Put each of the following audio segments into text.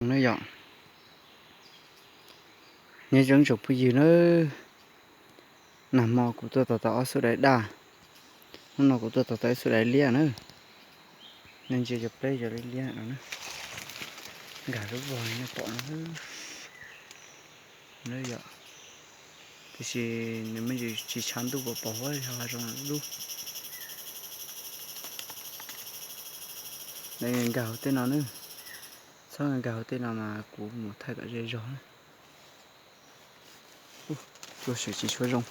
Na yom, nyob zoo tsoom phooj ywg nawb, nag hmo kuv tuaj tau tau ob xuab dais daj, hnub no kuv tuaj tau tau ib xuab dais liab na. Nej ntsia cov pleb cov liab liab no na, nkag lub vog li nej pom no na yom. Tiam sis nws me ntsis tsis tshav ntuj, pos pos huab zog hav zoov lub. Nkag hauv tej no na, txhob nkag hauv tej no mas kuv mus thaij kom ze zog na. Cua tsis tshua zoo,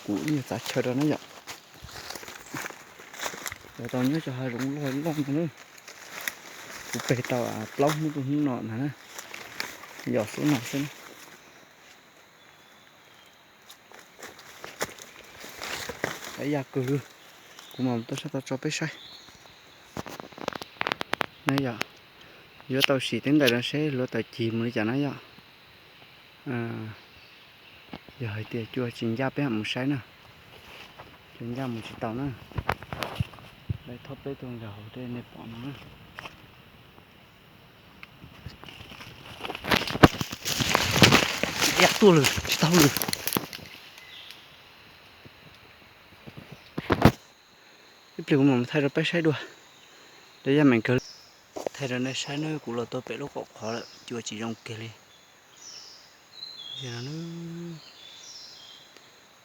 kuv ib nyuag txav chaw rau na yom. Yuav tau nyob cov hav zoov loj loj no na. Kuv pem tau plaub hnub rau hnub no ntag na, yos xub no xwb na. Ib yam kawg, kuv mam tuaj sab tau tso peb saib. Na yom, yuav tau sim tej ntawm no seb hluav taws cig mus li cas na yom. Yog hais tias cua tsis ncaj peb mam mus saib na, cua ncaj mus tsis tau na. Lawv thob peb tuaj nkag hauv tej nej pom no na. Ib yam tuaj lawm, tsis tau lawm. Ib pliag kuv mam thaij rau peb saib dua, lawv yaj meem kawg. Thaij rau nej saib nawb, kuv los tau pem lub kaum qhov lawm, cua tsis zoo kiag li.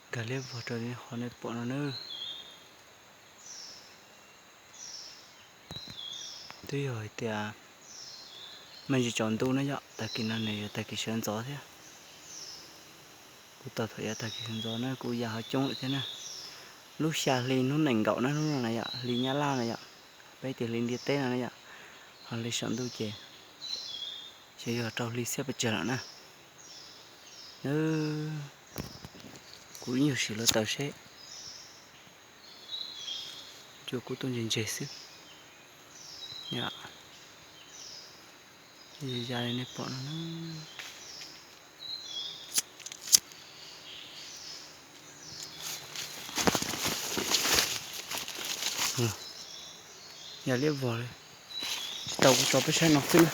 Nkag liab vog rau qhov nej pom no nawb. Twb yog hais tias me ntsis tsaus ntuj na yom, tag kis no nws yuav tag kis sawv ntxov thiab. Kuv tos thaum yav tag kis sawv ntxov na kuj ya ho coob lawm thiab na. Lub xya hli hnub nees nkaum na, hnub no na yom, hli nyab laj na yom, peb tias hli ntiaj teb no na yom, ho hli saum ntuj ces xyov yog rau hli xiab pes tsawg lawm na. Kuv ib nyuag sim hluav taws seb. Cua kuj tuaj ntseg ntseg xwb. Ya li nej pom no na. Ya liab vog li. Tsis tau, kuv tso peb saib no xwb na.